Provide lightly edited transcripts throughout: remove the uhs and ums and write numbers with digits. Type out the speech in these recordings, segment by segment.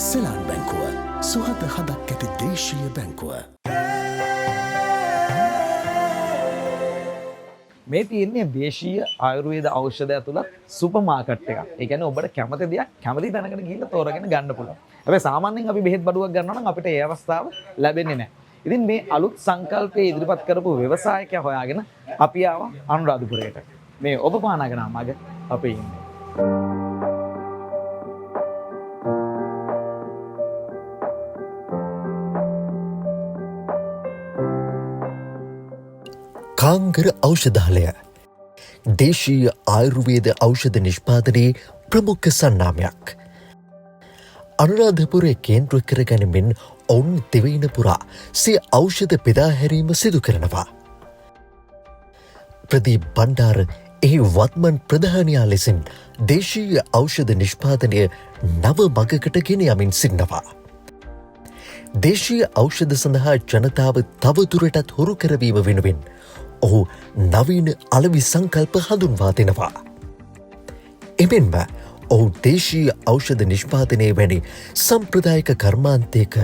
සෙලාන් බැංකුව, සුහද හදක් ඇති දේශීය බැංකුව. මේ තියෙන්නේ දේශීය ආයුර්වේද ඖෂධ ඇතුළත් සුපර් මාකට් එකක්. ඒ කියන්නේ ඔබට කැමති දෙයක් කැමති තැනකට ගිහිල්ලා තෝරාගෙන ගන්න පුළුවන්. හැබැයි සාමාන්‍යයෙන් අපි බෙහෙත් බඩුවක් ගන්නවා නම් අපිට ඒ අවස්ථාව ලැබෙන්නේ නැහැ. ඉතින් මේ අලුත් සංකල්පය ඉදිරිපත් කරපු ව්‍යවසායකයා හොයාගෙන අපි ආවා අනුරාධපුරයට. මේ ඔබ පානාගෙන මග අපි ඉන්නේ. කාංගර ඖෂධාලය දේශීය ආයුර්වේද ඖෂධ නිෂ්පාදනයේ ප්‍රමුඛ සන්නාමයක්. අනුරාධපුරය කේන්ද්‍ර කරගනිමින් ඔවුන් දිවයින පුරා සිය ඖෂධ බෙදා හැරීම සිදු කරනවා. ප්‍රදීප් බණ්ඩාර එහි වත්මන් ප්‍රධානියා ලෙසින් දේශීය ඖෂධ නිෂ්පාදනය නව මගකට ගෙන යමින් සිටිනවා. දේශීය ඖෂධ සඳහා ජනතාව තවදුරටත් හුරු කරවීම වෙනුවෙන් ඔහු නවීන අලෙවි සංකල්ප හඳුන්වා දෙනවා. එමෙන්ම ඔහු දේශීය ඖෂධ නිෂ්පාදනය වැනි සම්ප්‍රදායික කර්මාන්තයක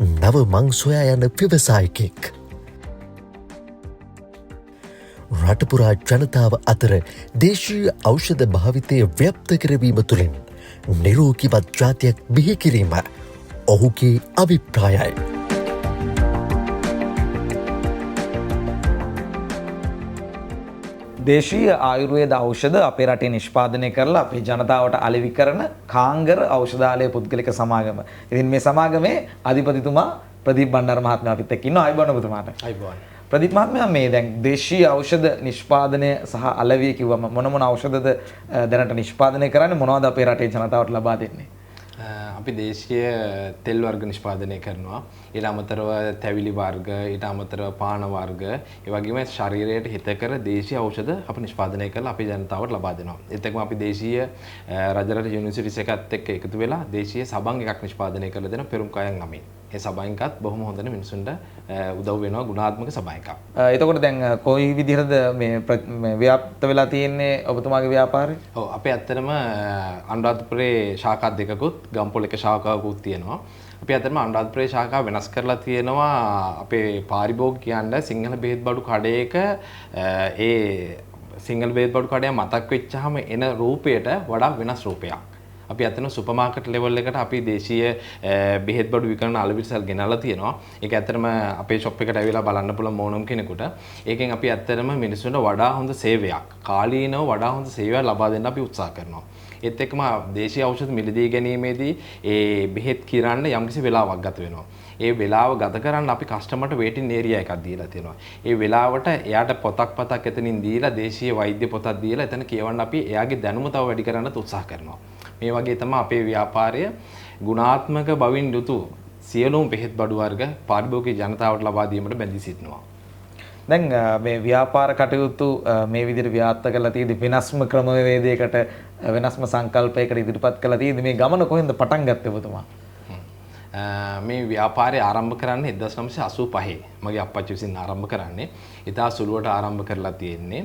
නව මං සොයා යන ව්‍යවසායකයෙක්. රටපුරා ජනතාව අතර දේශීය ඖෂධ භාවිතය ව්‍යාප්ත කරවීම තුළින් නිරෝගීමත් ජාතියක් බිහි කිරීම ඔහුගේ අභිප්‍රායයි. දේශීය ආයුර්වේද ඖෂධ අපේ රටේ නිෂ්පාදනය කරලා අපේ ජනතාවට අලෙවි කරන කාංගර ඖෂධාලය පුද්ගලික සමාගම. ඉතින් මේ සමාගමේ අධිපතිතුමා ප්‍රදීප් බණ්ඩාර මහත්මයා අපිත් එක්ක ඉන්නවා. ආයුබෝවන් ඔබතුමාට. ආයුබෝවන්. ප්‍රදීප් මහත්මයා, මේ දැන් දේශීය ඖෂධ නිෂ්පාදනය සහ අලෙවිය කිව්වම මොන මොන ඖෂධද දැනට නිෂ්පාදනය කරන්නේ, මොනවද අපේ රටේ ජනතාවට ලබා දෙන්නේ? අපි දේශීය තෙල් වර්ග නිෂ්පාදනය කරනවා. ඊට අමතරව තැවිලි වර්ග, ඊට අමතරව පාන වර්ග, ඒ වගේම ශරීරයට හිතකර දේශීය ඖෂධ අපි නිෂ්පාදනය කරලා අපේ ජනතාවට ලබා දෙනවා. ඒත් එක්කම අපි දේශීය රජරට යුනිවර්සිටිස් එකත් එක්ක එකතු වෙලා දේශීය සබන් එකක් නිෂ්පාදනය කරලා දෙනවා පෙරුම් කයන් නමින්. ඒ සබන් එකත් බොහොම හොඳට මිනිසුන්ට උදව් වෙනවා, ගුණාත්මක සබන් එකක්. එතකොට දැන් කොයි විදිහටද මේ ව්‍යාප්ත වෙලා තියෙන්නේ ඔබතුමාගේ ව්‍යාපාරය? ඔව්, අපේ ඇත්තටම අනුරාධපුරේ ශාඛා දෙකකුත් ගම්පොළ එක ශාඛාවකුත් තියෙනවා. අපි ඇත්තටම අනුරාධපුරේ ශාඛාව වෙනස් කරලා තියෙනවා. අපේ පාරිභෝගිකයන්ට සිංහල බෙහෙත් බඩු කඩේක ඒ සිංහල බෙහෙත් බඩු කඩය මතක් වෙච්චාම එන රූපයට වඩා වෙනස් රූපයක්. අපි ඇත්තටම සුපර් මාකට් ලෙවල් එකට අපි දේශීය බෙහෙත් බඩු විකරණ අලෙවිසල් ගෙනල්ලා තියෙනවා. ඒක ඇත්තටම අපේ ෂොප් එකට ඇවිල්ලා බලන්න පුළුවන් ඕනම කෙනෙකුට. ඒකෙන් අපි ඇත්තටම මිනිස්සුන්ට වඩා හොඳ සේවයක්, කාලීනව වඩා හොඳ සේවයක් ලබා දෙන්න අපි උත්සාහ කරනවා. ඒත් එක්කම දේශීය ඖෂධ මිලදී ගැනීමේදී ඒ බෙහෙත් කිරන්න යම්කිසි වෙලාවක් ගත වෙනවා. ඒ වෙලාව ගත කරන්න අපි කස්ටමර්ට වේටින් ඒරියා එකක් දීලා තියෙනවා. ඒ වෙලාවට එයාට පොතක් පතක් එතනින් දීලා, දේශීය වෛද්‍ය පොතක් දීලා එතන කියවන්න අපි එයාගේ දැනුම තව වැඩි කරන්නත් උත්සාහ කරනවා. මේ වගේ තමයි අපේ ව්‍යාපාරය ගුණාත්මක බවින් යුතු සියලුම බෙහෙත් බඩු වර්ග පාරිභෝගික ජනතාවට ලබා දීමට බැඳී සිටිනවා. දැන් මේ ව්‍යාපාර කටයුතු මේ විදිහට ව්‍යාප්ත කරලා තියෙදි වෙනස්ම ක්‍රමවේදයකට, වෙනස්ම සංකල්පයකට ඉදිරිපත් කරලා තියෙදි මේ ගමන කොහෙන්ද පටන් ගත්තේ ඔබතුමා? මේ ව්‍යාපාරය ආරම්භ කරන්නේ 1985 මගේ අප්පච්චි විසින් ආරම්භ කරන්නේ. ඉතා සුළුවට ආරම්භ කරලා තියෙන්නේ.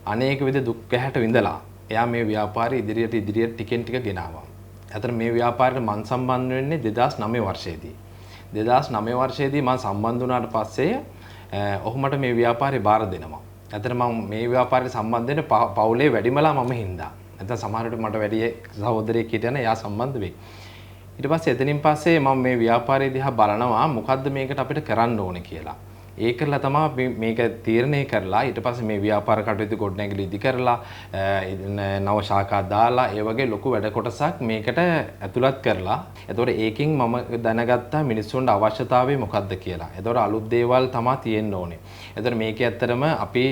අනේක විද දුක් ගැහැට විඳලා එයා මේ ව්‍යාපාරය ඉදිරියට ඉදිරියට ටිකෙන් ටික ගෙනාවා. අතන මේ ව්‍යාපාරයට මං සම්බන්ධ වෙන්නේ 2009 වර්ෂයේදී. 2009 වර්ෂයේදී මං සම්බන්ධ වුණාට පස්සේ ඔහු මට මේ ව්‍යාපාරේ බාර දෙනවා. අතන මං මේ ව්‍යාපාරයට සම්බන්ධ වෙන්න පවුලේ වැඩිමලා මම හින්දා. නැත්නම් සමහර විට මට වැඩි සහෝදරයෙක් හිටියනම් එයා සම්බන්ධ වෙයි. ඊට පස්සේ එතනින් පස්සේ මම මේ ව්‍යාපාරය දිහා බලනවා මොකද්ද මේකට අපිට කරන්න ඕනේ කියලා. ඒ කරලා තමයි අපි මේක තීරණය කරලා ඊට පස්සේ මේ ව්‍යාපාර කටයුතු ගොඩනැගිලි ඉදි කරලා නව ශාඛා දාලා ඒ වගේ ලොකු වැඩ කොටසක් මේකට ඇතුළත් කරලා එතකොට ඒකෙන් මම දැනගත්තා මිනිස්සුන්ට අවශ්‍යතාවය මොකද්ද කියලා. එතකොට අලුත් දේවල් තමා තියෙන්න ඕනේ. එතකොට මේකේ ඇත්තටම අපි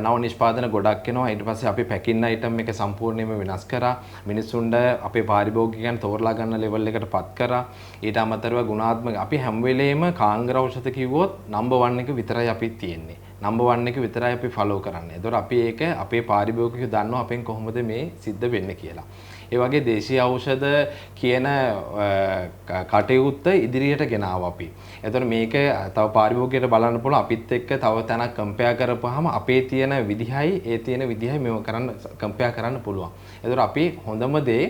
නව නිෂ්පාදන ගොඩක් එනවා. ඊට පස්සේ අපි පැකින් අයිටම් එක සම්පූර්ණයෙන්ම වෙනස් කරා. මිනිස්සුන්ට අපේ පාරිභෝගිකයන් තෝරලා ගන්න ලෙවල් එකට පත් කරා. ඊට අමතරව ගුණාත්මක අපි හැම වෙලේම කාංගර ඖෂධ කිව්වොත් නම්බර් 1 එක විතරයි අපි තියෙන්නේ. නම්බර් 1 එක විතරයි අපි ෆලෝ කරන්නේ. එතකොට අපි ඒක අපේ පාරිභෝගිකයෝ දන්නවා අපෙන් කොහොමද මේ සිද්ධ වෙන්නේ කියලා. ඒ වගේ දේශීය ඖෂධ කියන කටයුත්ත ඉදිරියට ගෙනාවා අපි. එතකොට මේක තව පාරිභෝගිකයට බලන්න පුළුවන් අපිත් එක්ක තව තැනක් කම්පෙයාර් කරපුවාම අපේ තියෙන විදිහයි ඒ තියෙන විදිහයි මේව කරන්න කම්පෙයාර් කරන්න පුළුවන්. එතකොට අපි හොඳම දේ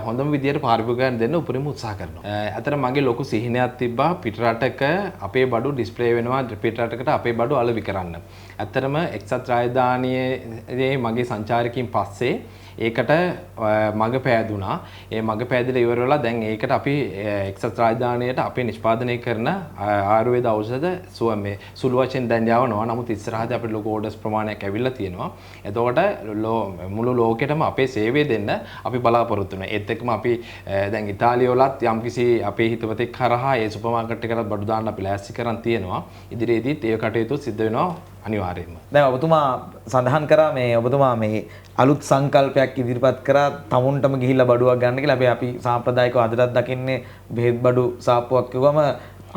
හොඳම විදියට පාරිභෝගිකයන් දෙන්න උපරිම උත්සාහ කරනවා. අතර මගේ ලොකු සිහිනයක් තිබ්බා පිට රටක අපේ බඩු ඩිස්ප්ලේ වෙනවා, පිට රටකට අපේ බඩු අලෙවි කරන්න. ඇත්තටම එක්සත් රාජධානියේ මගේ සංචාරකයින් පස්සේ ඒකට මඟ පෑදුනා. ඒ මඟ පෑදිලා ඉවර වෙලා දැන් ඒකට අපි එක්සත් රාජධානියට අපේ නිෂ්පාදනය කරන ආයුර්වේද ඖෂධ මේ සුළු වශයෙන් දැන් යවනවා. නමුත් ඉස්සරහදී අපිට ලොකු ඕඩර්ස් ප්‍රමාණයක් ඇවිල්ලා තියෙනවා. එතකොට මුළු ලෝකෙටම අපේ සේවය දෙන්න අපි බලාපොරොත්තු වෙනවා. ඒත් එක්කම අපි දැන් ඉතාලිය වලත් යම්කිසි අපේ හිතවතෙක් හරහා ඒ සුපර් මාකට් එකකට බඩු දාන්න අපි ලෑස්ති කරන් තියෙනවා. ඉදිරියේදීත් ඒ කටයුතු සිද්ධ වෙනවා අනිවාර්යයෙන්ම. දැන් ඔබතුමා සඳහන් කරා මේ ඔබතුමා මේ අලුත් සංකල්පයක් ඉදිරිපත් කරා තමුන්ටම ගිහිල්ලා බඩුවක් ගන්න කියලා. හැබැයි අපි සාම්ප්‍රදායිකව අදටත් දකින්නේ බෙහෙත් බඩු සාප්පුවක් කිව්වම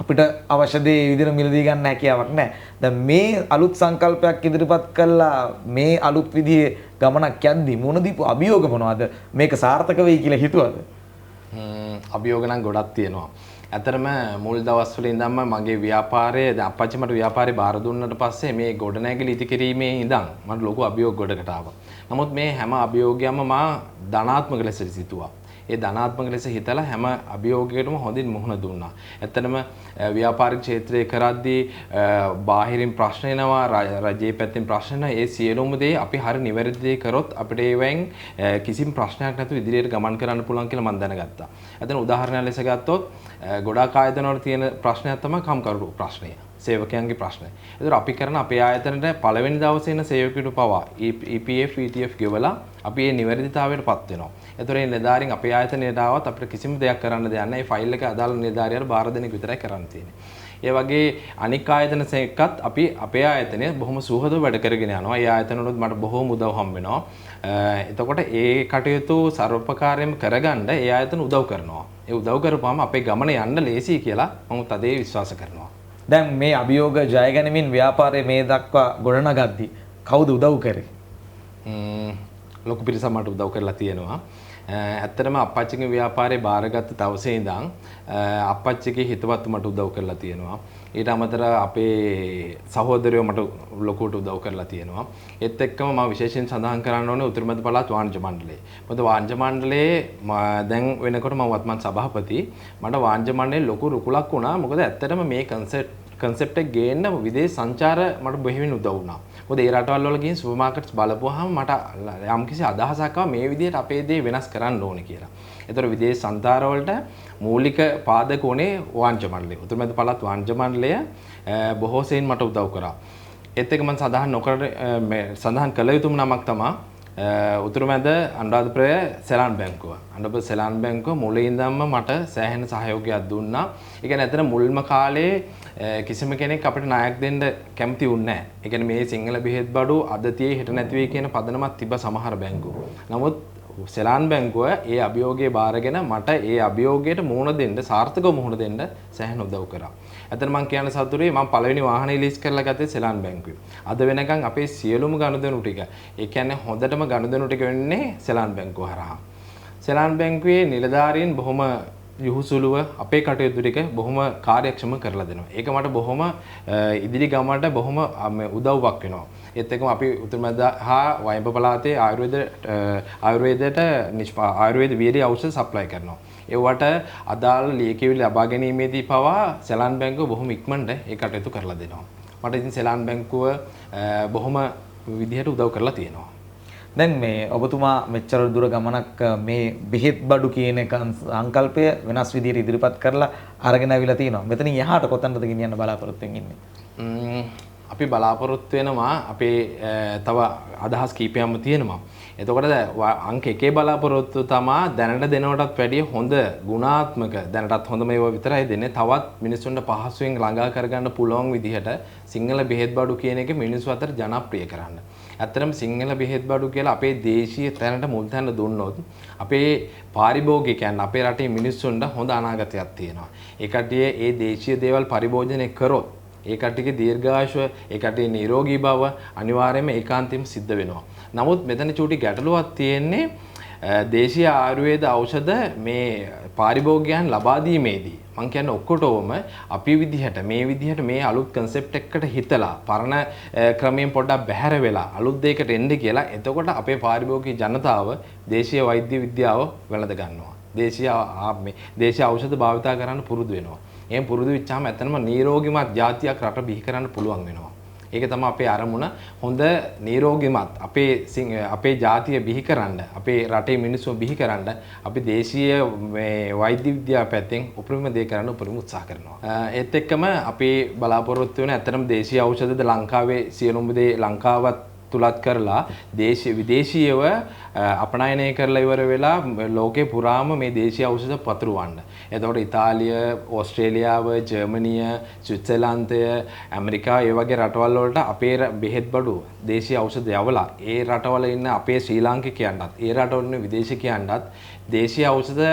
අපිට අවශ්‍ය දේ ඒ විදිහට මිලදී ගන්න හැකියාවක් නැහැ. දැන් මේ අලුත් සංකල්පයක් ඉදිරිපත් කළා මේ අලුත් විදිහේ ගමනක් යද්දි මුණ දීපු අභියෝග මොනවද? මේක සාර්ථක වෙයි කියලා හිතුවද? අභියෝග නම් ගොඩක් තියෙනවා. ඇත්තටම මුල් දවස්වල ඉඳන්ම මගේ ව්‍යාපාරය දැන් අප්පච්චි මට ව්‍යාපාරේ බාර දුන්නට පස්සේ මේ ගොඩනැගිලි ඉදි කිරීමේ ඉඳන් මට ලොකු අභියෝග ගොඩකට ආවා. නමුත් මේ හැම අභියෝගයක්ම මා ධනාත්මක ලෙස සිතුවා. ඒ ධනාත්මක ලෙස හිතලා හැම අභියෝගයකටම හොඳින් මුහුණ දුන්නා. ඇත්තටම ව්‍යාපාරික ක්ෂේත්‍රයේ කරද්දී බාහිරින් ප්‍රශ්න එනවා, රජයේ පැත්තෙන් ප්‍රශ්න එනවා. ඒ සියලුම දේ අපි හරි නිවැරදි දේ කරොත් අපිට ඒවෙන් කිසිම ප්‍රශ්නයක් නැතුව ඉදිරියට ගමන් කරන්න පුළුවන් කියලා මම දැනගත්තා. ඇත්තටම උදාහරණයක් ලෙස ගත්තොත් ගොඩාක් ආයතන වල තියෙන ප්‍රශ්නයක් තමයි කම්කරු ප්‍රශ්නය, සේවකයන්ගේ ප්‍රශ්නය. ඒතර අපි කරන අපේ ආයතනයට පළවෙනි දවසේ එන සේවකයෙකුට පවා EPF ETF ගෙවලා අපි මේ නිවැරදිතාවයට පත් වෙනවා. ඒතර මේ නිලධාරීන් අපේ ආයතනයට ආවත් අපිට කිසිම දෙයක් කරන්න දෙයක් නැහැ. මේ ෆයිල් එක අදාළ නිලධාරියාට බාර දෙන එක විතරයි කරන්න තියෙන්නේ. ඒ වගේ අනික් ආයතන එක්කත් අපි අපේ ආයතනය බොහොම සුහදව වැඩ කරගෙන යනවා. ඒ ආයතන වලත් මට බොහොම උදව් හම්බ වෙනවා. එතකොට ඒ කටයුතු සර්වපකාරයෙන්ම කරගන්න ඒ ආයතන උදව් කරනවා. ඒ උදව් කරපුවාම අපේ ගමන යන්න ලේසි කියලා මම තදේ විශ්වාස කරනවා. දැන් මේ අභියෝග ජය ගනිමින් ව්‍යාපාරයේ මේ දක්වා ගොඩනගද්දි කවුද උදව් කරේ? ලොකු පිරිසක් මට උදව් කරලා තියෙනවා. ඇත්තටම අප්පච්චිගේ ව්‍යාපාරේ බාරගත්ත දවසේ ඉඳන් අප්පච්චිගේ හිතවත්තු මට උදව් කරලා තියෙනවා. ඊට අමතරව අපේ සහෝදරයෝ මට ලොකුවට උදව් කරලා තියෙනවා. ඒත් එක්කම මම විශේෂයෙන් සඳහන් කරන්න ඕනේ උතුරු මැද පළාත් වාණිජ මණ්ඩලය. මොකද වාණිජ මණ්ඩලයේ දැන් වෙනකොට මම වත්මන් සභාපති. මට වාණිජ මණ්ඩලයේ ලොකු රුකුලක් වුණා. මොකද ඇත්තටම මේ කන්සෙප්ට් එක ගේන්න විදේශ සංචාර මට බෙහෙවින් උදව් වුණා. මොකද ඒ රටවල් වල ගිහින් සුපර් මාකට්ස් බලපුවාම මට යම්කිසි අදහසක් ආවා මේ විදිහට අපේ දේ වෙනස් කරන්න ඕනේ කියලා. ඒතර විදේශ සංචාර වලට මූලික පාදක උනේ වාණිජ මණ්ඩලය. උතුරු මැද පළාත් වාණිජ මණ්ඩලය බොහෝ සෙයින් මට උදව් කරා. ඒත් එක්ක මම සඳහන් නොකර මේ සඳහන් කළ යුතුම නමක් තමයි උතුරු මැද අනුරාධපුරය සෙලාන් බැංකුව. අනුරාධපුර සෙලාන් බැංකුව මුලින් ඉඳන්ම මට සෑහෙන සහයෝගයක් දුන්නා. ඒ කියන්නේ ඇත්තට මුල්ම කාලේ කිසිම කෙනෙක් අපිට ණයක් දෙන්න කැමති වුණේ නැහැ. ඒ කියන්නේ මේ සිංහල බෙහෙත් බඩු අද තියේ හෙට නැති වෙයි කියන පදනමක් තිබ්බ සමහර බැංකු. නමුත් සෙලාන් බැංකුව ඒ අභියෝගය බාරගෙන මට ඒ අභියෝගයට මුහුණ දෙන්න, සාර්ථකව මුහුණ දෙන්න සෑහෙන උදව් කරා. ඇත්තට මං කියන්න සතුටුයි, මං පළවෙනි වාහනේ ලීස් කරලා ගත්තේ සෙලාන් බැංකුවේ. අද වෙනකන් අපේ සියලුම ගනුදෙනු ටික, ඒ කියන්නේ හොඳටම ගනුදෙනු ටික වෙන්නේ සෙලාන් බැංකුව හරහා. සෙලාන් බැංකුවේ නිලධාරීන් බොහොම යහුසුලුව අපේ කටයුතු ටික බොහොම කාර්යක්ෂම කරලා දෙනවා. ඒක මට බොහොම ඉදිරි ගමනට බොහොම උදව්වක් වෙනවා. ඒත් එක්කම අපි උතුරු මැද හා වයඹ පළාතේ ආයුර්වේදයට ආයුර්වේද වියලි ඖෂධ සප්ලයි කරනවා. ඒවට අදාළ ලියකියවිලි ලබා ගැනීමේදී පවා සෙලාන් බැංකුව බොහොම ඉක්මනට ඒ කටයුතු කරලා දෙනවා. මට ඉතින් සෙලාන් බැංකුව බොහොම විදිහට උදව් කරලා තියෙනවා. දැන් මේ ඔබතුමා මෙච්චර දුර ගමනක් මේ බෙහෙත් බඩු කියන එක සංකල්පය වෙනස් විදිහට ඉදිරිපත් කරලා අරගෙන ආවිලා තිනවා. මෙතනින් එහාට කොතනද ගෙනියන්න බලාපොරොත්තු වෙමින් ඉන්නේ? අපි බලාපොරොත්තු වෙනවා අපේ තව අදහස් කීපයක්ම තියෙනවා. එතකොට අංක එකේ බලාපොරොත්තු තමා දැනට දෙනවටත් වැඩිය හොඳ ගුණාත්මක, දැනටත් හොඳම ඒවා විතරයි දෙන්නේ. තවත් මිනිස්සුන්ට පහසුවෙන් ළඟා කරගන්න පුළුවන් විදිහට සිංහල බෙහෙත් බඩු කියන එක මිනිස්සු අතර ජනප්‍රිය කරන්න. ඇත්තටම සිංහල බෙහෙත් බඩු කියලා අපේ දේශීය තැනට මුල් තැන දුන්නොත් අපේ පාරිභෝගිකයන්, අපේ රටේ මිනිස්සුන්ට හොඳ අනාගතයක් තියෙනවා. ඒ කට්ටිය ඒ දේශීය දේවල් පරිභෝජනය කරොත් ඒ කට්ටියගේ දීර්ඝායුෂ, ඒ කට්ටියේ නිරෝගී බව අනිවාර්යයෙන්ම ඒකාන්තයෙන්ම සිද්ධ වෙනවා. නමුත් මෙතන චූටි ගැටලුවක් තියෙන්නේ දේශීය ආයුර්වේද ඖෂධ මේ පාරිභෝගිකයන් ලබා දීමේදී මං කියන්නේ ඔක්කොටම අපි විදිහට මේ විදිහට මේ අලුත් කන්සෙප්ට් එකකට හිතලා පරණ ක්‍රමයෙන් පොඩ්ඩක් බැහැර වෙලා අලුත් දෙයකට එන්න කියලා. එතකොට අපේ පාරිභෝගික ජනතාව දේශීය වෛද්‍ය විද්‍යාව වැළඳ ගන්නවා. දේශීය ඖෂධ භාවිතා කරන්න පුරුදු වෙනවා. එහෙම පුරුදු වෙච්චාම ඇත්තටම නිරෝගිමත් ජාතියක් රට බිහි කරන්න පුළුවන් වෙනවා. ඒක තමයි අපේ අරමුණ. හොඳ නිරෝගිමත් අපේ ජාතිය බිහි කරන්න, අපේ රටේ මිනිස්සු බිහි කරන්න අපි දේශීය මේ වෛද්‍ය විද්‍යාව පැත්තෙන් උපරිම දේ කරන්න උපරිම උත්සාහ කරනවා. ඒත් එක්කම අපි බලාපොරොත්තු වෙන ඇත්තටම දේශීය ඖෂධද ලංකාවේ සියලුම දේ ලංකාවත් තුලත් කරලා දේශීය විදේශීයව අපනයනය කරලා ඉවර වෙලා ලෝකේ පුරාම මේ දේශීය ඖෂධ පතුරවන්න. එතකොට ඉතාලිය, ඕස්ට්‍රේලියාව, ජර්මනිය, ස්විට්සර්ලන්තය, ඇමරිකාව ඒ වගේ රටවල් වලට අපේ බෙහෙත් බඩු දේශීය ඖෂධ යවලා ඒ රටවල ඉන්න අපේ ශ්‍රී ලාංකිකයන්ටත් ඒ රටවල ඉන්න විදේශිකයන්ටත් දේශීය ඖෂධ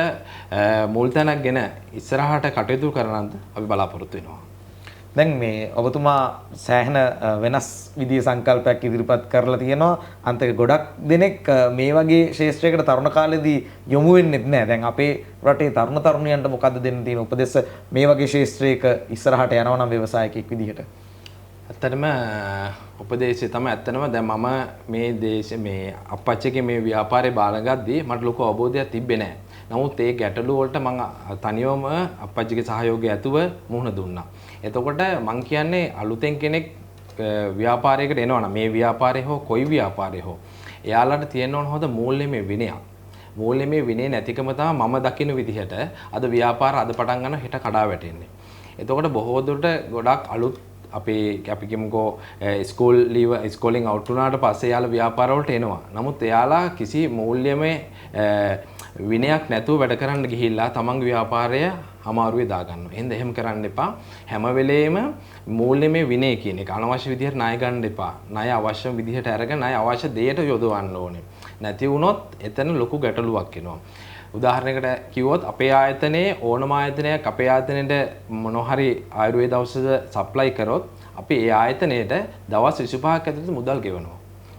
මුල් තැනක් ගෙන ඉස්සරහට කටයුතු කරන්නත් අපි බලාපොරොත්තු වෙනවා. දැන් මේ ඔබතුමා සෑහෙන වෙනස් විදිහේ සංකල්පයක් ඉදිරිපත් කරලා තියෙනවා. අන්තික ගොඩක් දෙනෙක් මේ වගේ ක්ෂේත්‍රයකට තරුණ කාලේදී යොමු වෙන්නෙත් නෑ. දැන් අපේ රටේ තරුණ තරුණියන්ට මොකද්ද දෙන්න තියෙන උපදෙස් මේ වගේ ක්ෂේත්‍රයක ඉස්සරහට යනවා නම් ව්‍යවසායකයෙක් විදිහට? ඇත්තටම උපදේශය තමයි ඇත්තටම දැන් මම මේ දේශ මේ අප්පච්චිගේ මේ ව්‍යාපාරේ බාරගද්දී මට ලොකු අවබෝධයක් තිබ්බේ නෑ. නමුත් ඒ ගැටලු වලට මං තනියම අප්පච්චිගේ සහයෝගය ඇතුව මුහුණ දුන්නා. එතකොට මං කියන්නේ අලුතෙන් කෙනෙක් ව්‍යාපාරයකට එනවා නම් මේ ව්‍යාපාරේ හෝ කොයි ව්‍යාපාරේ හෝ එයාලට තියෙන්න ඕන හොඳ මූල්‍යමය විනයක්. මූල්‍යමය විනය නැතිකම තමයි මම දකින විදිහට අද ව්‍යාපාර අද පටන් ගන්න හෙට කඩා වැටෙන්නේ. එතකොට බොහෝ දුරට ගොඩක් අලුත් අපේ අපි කියමුකෝ ස්කූල් ලීව් ස්කූලින් අවුට් වුණාට පස්සේ එයාලා ව්‍යාපාර වලට එනවා. නමුත් එයාලා කිසි මූල්‍යමය විනයක් නැතුව වැඩ කරන්න ගිහිල්ලා තමන්ගේ ව්‍යාපාරය අමාරුවේ දාගන්නවා. එහෙනම් එහෙම කරන්න එපා. හැම වෙලේම මූල්‍යමය විනය කියන එක අනවශ්‍ය විදිහට ණය ගන්න එපා. ණය අවශ්‍ය විදිහට අරගෙන ණය අවශ්‍ය දෙයට යොදවන්න ඕනේ. නැති වුණොත් එතන ලොකු ගැටලුවක් එනවා. උදාහරණයකට කිව්වොත් අපේ ආයතනයේ ඕනම ආයතනයක් අපේ ආයතනයට මොන හරි ආයුර්වේද ඖෂධ සප්ලයි කරොත් අපි ඒ ආයතනයට දවස් 25ක් ඇතුළත මුදල් ගෙවනවා.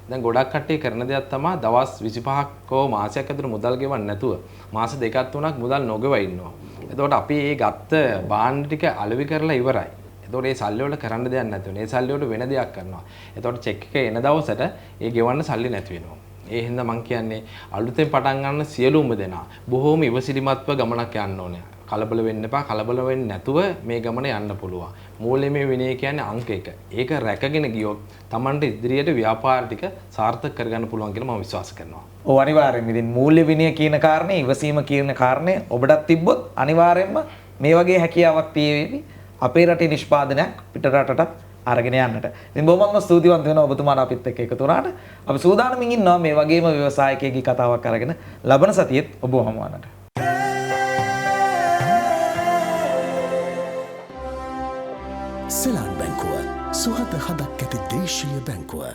දැන් ගොඩක් කට්ටිය කරන දෙයක් තමයි දවස් 25ක් හෝ මාසයක් ඇතුළත මුදල් ගෙවන්නේ නැතුව මාස දෙකක් තුනක් මුදල් නොගෙව ඉන්නවා. එතකොට අපි ඒ ගත්ත භාණ්ඩ ටික අලෙවි කරලා ඉවරයි. එතකොට ඒ සල්ලි වලට කරන්න දෙයක් නැති වෙනවා. ඒ සල්ලි වලට වෙන දෙයක් කරනවා. එතකොට චෙක් එක එන දවසට ඒ ගෙවන්න සල්ලි නැති වෙනවා. ඒ හින්දා මං කියන්නේ අලුතෙන් පටන් ගන්න සියලුම දෙනා බොහෝම ඉවසිලිමත්ව ගමනක් යන්න ඕනේ. කලබල වෙන්න එපා. කලබල වෙන්නේ නැතුව මේ ගමන යන්න පුළුවන්. මූල්‍යමය විනය කියන්නේ අංක 1. ඒක රැකගෙන ගියොත් Tamanට ඉදිරියට ව්‍යාපාර ටික සාර්ථක කරගන්න පුළුවන් කියලා මම විශ්වාස කරනවා. ඔව් අනිවාර්යෙන්ම. ඉතින් මූල්‍ය විනය කියන කාරණේ, ඉවසීම කියන කාරණේ ඔබටත් තිබ්බොත් අනිවාර්යෙන්ම මේ වගේ හැකියාවක් තියෙවි අපේ රටේ නිෂ්පාදනයක් පිට රටටත් අරගෙන යන්නට. ඉතින් බොහොමත්ම ස්තුතිවන්ත වෙනවා ඔබතුමාලා අපිත් එක්ක එකතු වුණාට. අපි සූදානමින් ඉන්නවා මේ වගේම ව්‍යවසායකයෙක්ගේ කතාවක් අරගෙන ලබන සතියේත් ඔබ හමුවන්නට. සෙලාන් බැංකුව සුහද හදක් ඇති දේශීය බැංකුව.